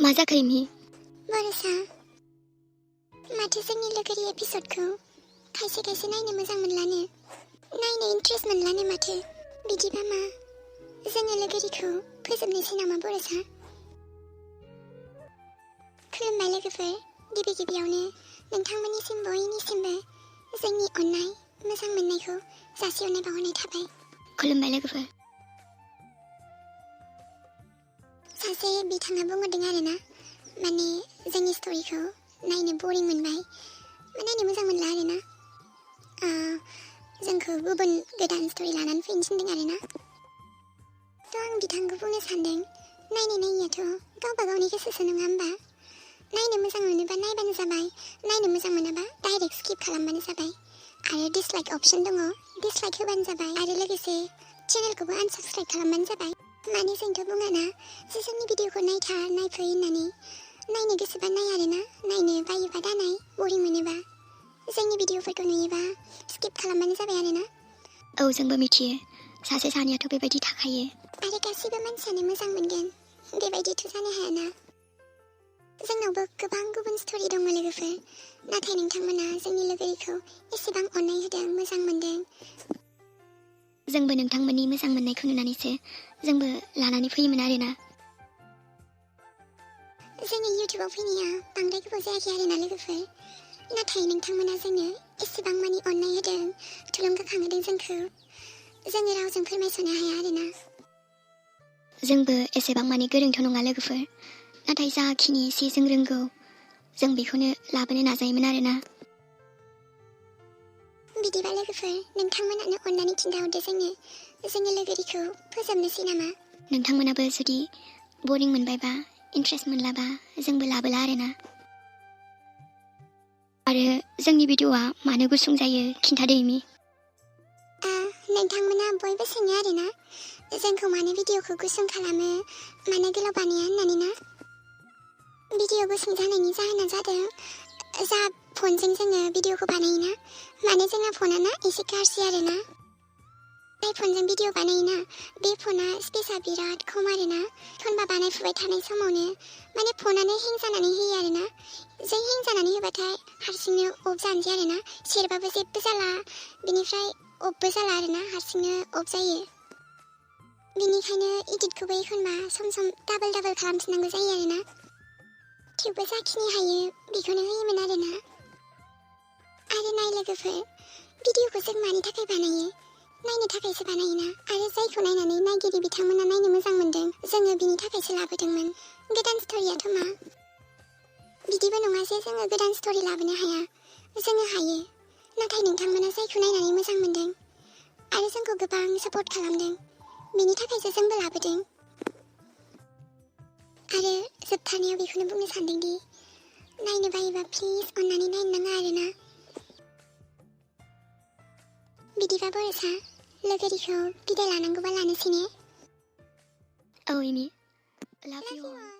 मा जाखो एमि? बरसा माथो जोंनि लोगोरि एपिसडखौ खायसे खायसे नायनो मोजां मोनलानो, नायनो इन्ट्रेस्ट मोनलानो माथो। बिदिबा मा जोङो लोगोरिखौ फोजोबनोसै नामा बरसा? खुलुमबाय लोगोफोर, गिबि गिबियावनो नोंथांमोननिसिम बयनिसिमबो जोंनि अननाय मोजां मोननायखौ जासिहरनाय बावहरनाय थाबाय। खुलुमबाय लोगोफोर। सासे बिथाङा बुंहरदों आरोना, माने जोंनि स्ट'रिखौ नायनो बरिं मोनबाय, नायनो मोजां मोनला आरोना, जोंखौ गुबुन गोदान स्ट'रि लानानै फैनो थिनदों आरोना। थ' आं बिथांखौ बुंनो सानदों, नायनो नायियाथ' गावबा गावनि गोसोसो नङा होमबा? नायनो मोजां मोनोबा नायबानो जाबाय, नायनो मोजां मोनाबा डाइरेक्ट स्किप खालामबानो जाबाय। आरो डिसलाइक अपसन दङ, डिसलाइक होबानो जाबाय, आरो लोगोसे चेनेलखौबो आनसाबस्क्राइब खालामबानो जाबाय। माने जोंथ' बुङाना जे जोंनि भिडिअखौ नायथार नायफै होननानै। नायनो गोसोबा नाय आरोना, नायनो बायोबा दानाय, बरिं मोनोबा जोंनि भिडिअफोरखौ नुयोबा स्किप खालामबानो जाबाय आरोना। औ जोंबो मिथियो, सासे सानैयाथ' बेबायदि थाखायो। आरो गासिबो मानसियानो मोजां मोनगोन, बेबायदिथ' जानो हायाना। जोंनावबो गोबां गुबुन स्ट'रि दङ लोगोफोर, नाथाय नोंथांमोना जोंनि लोगोरिखौ एसेबां अननाय होदों, मोजां मोनदों। जोंबो नोंथांमोननि मोजां मोननायखौ नुनानैसो जोंबो लानानै फैयोमोन आरोना। जोंनि इउटिउबाव फैनाया बांद्राय गोबाव जायाखै आरोना लोगोफोर, नाथाय नोंथांमोना जोंनो एसेबां मानि अननाय होदों, थुलुंगाखांहोदों जोंखौ, जोङो रावजों फोरमायस'नो हाया आरोना। जोंबो एसेबां मानि गोरोंथ' नङा लोगोफोर, नाथाय जाखिनि एसे जों रोंगौ जों बेखौनो लाबोनो नाजायोमोन आरोना। बिदिबा लोगोफोर, नोंथांमोनानो अननानै खिन्थाहरदो जोंनि लोगोरिखौ फोजोबनोसै नामा? नोंथांमोनाबो जुदि बरिं मोनबायबा, इन्ट्रेस्ट मोनलाबा जोंबो लाबोला आरोना। आरो जोंनि भिडिअ'आ मानो गुसुं जायो खिन्थादो एमि। नोंथांमोना बयबो सोङो आरोना, जोंखौ मानो भिडिअखौ गुसुं खालामो, मानो गोलाव बानाया होननानै ना। भिडिअ गुसुं जानायनि जाहोना जादों, जा फनजों जोङो भिडिअखौ बानायोना, माने जोंना फना ना एसे गाज्रि आरोना। जाय फनजों भिडिअ बानायोना, बे फना स्पेसा बिराद खम आरोना। एखनबा बानायफुबाय थानाय समावनो माने फनानो हें जानानै होयो आरोना। जों हें जानानै होबाथाय हारसिंनो अफ जानोसै आरोना, सेरबाबो जेबो जाला, बिनिफ्राय अफबो जाला आरोना, हारसिंनो अफ जायो। बिनिखायनो एडिटखौबो एखनबा सम सम डाबल खालामफिननांगौ जायो आरोना। थेवबो जाखिनि हायो बेखौनो होयोमोन आरोना। आरो नाय लोगोफोर, भिडिअखौ जों मानि थाखाय बानायो? नायनो थाखायसो बानायोना। आरो जायखौ नायनानै नायगिरि बिथांमोना नायनो मोजां मोनदों, जोङो बिनि थाखायसो लाबोदोंमोन। गोदान स्ट'रियाथ' मा? बिदिबो नङा जे जोङो गोदान स्ट'रि लाबोनो हाया, जोङो हायो। नाथाय नोंथांमोना जायखौ नायनानै मोजां मोनदों आरो जोंखौ गोबां सापर्ट खालामदों, बेनि थाखायसो जोंबो लाबोदों। आरो जोबथारनायाव बेखौनो बुंनो सानदोंदि, नायनो बायोबा प्लिज अननानै नायनो नाङा आरोना। बिदिबा बरसा, लोगोरिखौ बिदाय लानांगौबा लानोसै ने? औ एमि, लाभ इउ।